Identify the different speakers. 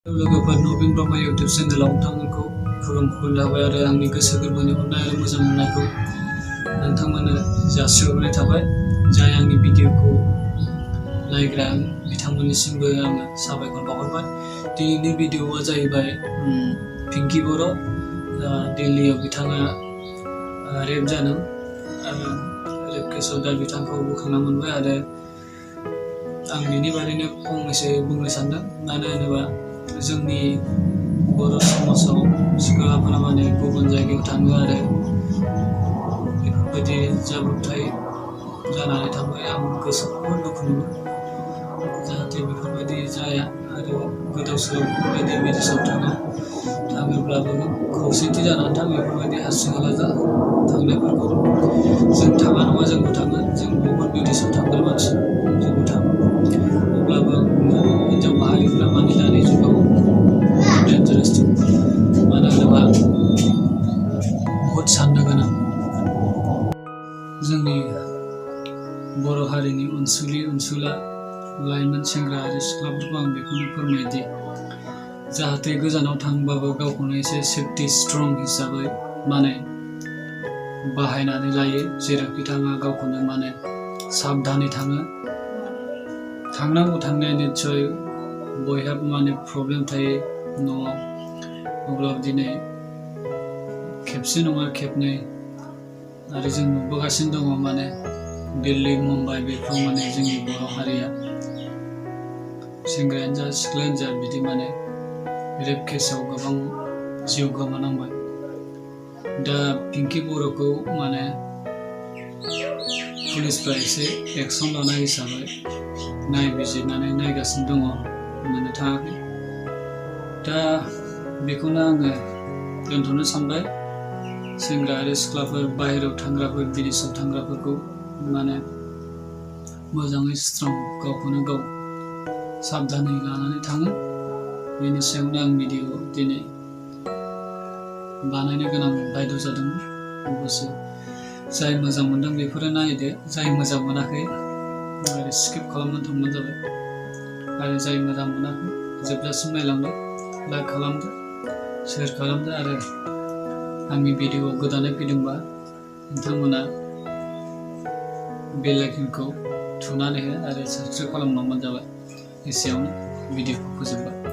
Speaker 1: लोगोफोर नबिन ब्रह्म इउटुब चेनेलाव नोंथांमोनखौ खुलुमहरबाय आरो आंनि गोसो गोरबोनि अननाय आरो मोजां मोननायखौ नोंथांमोननो जासिहरनाय थाबाय। जाय आंनि भिडिअखौ नायग्रा बिथांमोननिसिमबो आङो साबायखर बावहरबाय। दिनैनि भिडिअआ जाहैबाय पिंकी बर'। दिल्लीयाव बिथाङा रेप जादों। रेप केसआव दा बिथांखौ बोखांना मोनबाय आरो आं बिनि बागैनो फंनैसो बुंनो सानदों। मानो होनोबा जोंनि बर' समाजाव सिख्लाफोरा माने गुबुन जायगायाव थाङो आरो बेफोरबायदि जाब्रबथाय जानानै थांबाय। आं गोसोखौ दुखु मोनो, जाहाथे बेफोरबायदि जाया आरो गोदाव सोराव बेफोरबायदि बिदेशआव थाङोब्लाबो खौसेथि जानानै थां। बेफोरबायदि हारसिं हाला थांनायफोरखौ जों थाङा नङा, जोंबो थाङो। जों बहुत बिदेशआव थांग्रा मानसि, जोंबो थाङो। अब्लाबो हिन्जाव माहारिफ्रा माने दानि जुगाव डेन्जारास, मानो होनोबा बहुद साननो गोनां। जोंनि बर' हारिनि अनसुला लाइमोन सेंग्रा आरो सिख्लाफोरखौ आं बेखौनो फोरमायोदि जाहाथे गोजानाव थांबाबो गावखौनो एसे सेफटि स्ट्रं हिसाबै माने बाहायनानै लायो। जेरावखि थाङा गावखौनो माने साबधानै थाङो। थांनांगौ, थांनाया निस्सय बयहाबो माने प्रब्लेम थायो न'आव। अब्लाबो दिनै खेबसे नङा खेबनै आरो जों नुबोगासिनो दङ माने दिल्ली, मुम्बाइ बेफ्राव माने जोंनि बर' हारिया सेंग्रायानो जा सिख्लायानो जा बिदि माने रेप केसआव गोबां जिउ गोमानांबाय। दा पिंकी बर'खौ माने पुलिसफ्रा एसे एक्सन लानाय हिसाबै नायबिजिरनानै नायगासिनो दङ, मोननो थाङाखै। दा बेखौनो आङो दोनथ'नो सानबाय। सेंग्रा आरो सिख्लाफोर, बाहेरायाव थांग्राफोर, बिदेशआव थांग्राफोरखौ माने मोजाङै स्ट्रं गावखौनो गाव साबधानै लानानै थाङो। बेनि सायावनो आं भिडिअ दिनै बानायनो गोनां बायद' जादोंमोन। अबयस्से जाय मोजां मोनदों बेफोरो नायदो, जाय मोजां मोनाखै आरो स्किप खालामनानै थांबानो जाबाय। आरो जाय मोजां मोनाखै जोबजासिम नायलांदो, लाइक खालामदो, शेयार खालामदो आरो आंनि भिडिअ गोदानै फैदोंबा नोंथांमोना बेल आइकनखौ थुनानै हो आरो साबस्क्राइब खालामलांबानो जाबाय। एसेयावनो भिडिअखौ फोजोबबाय।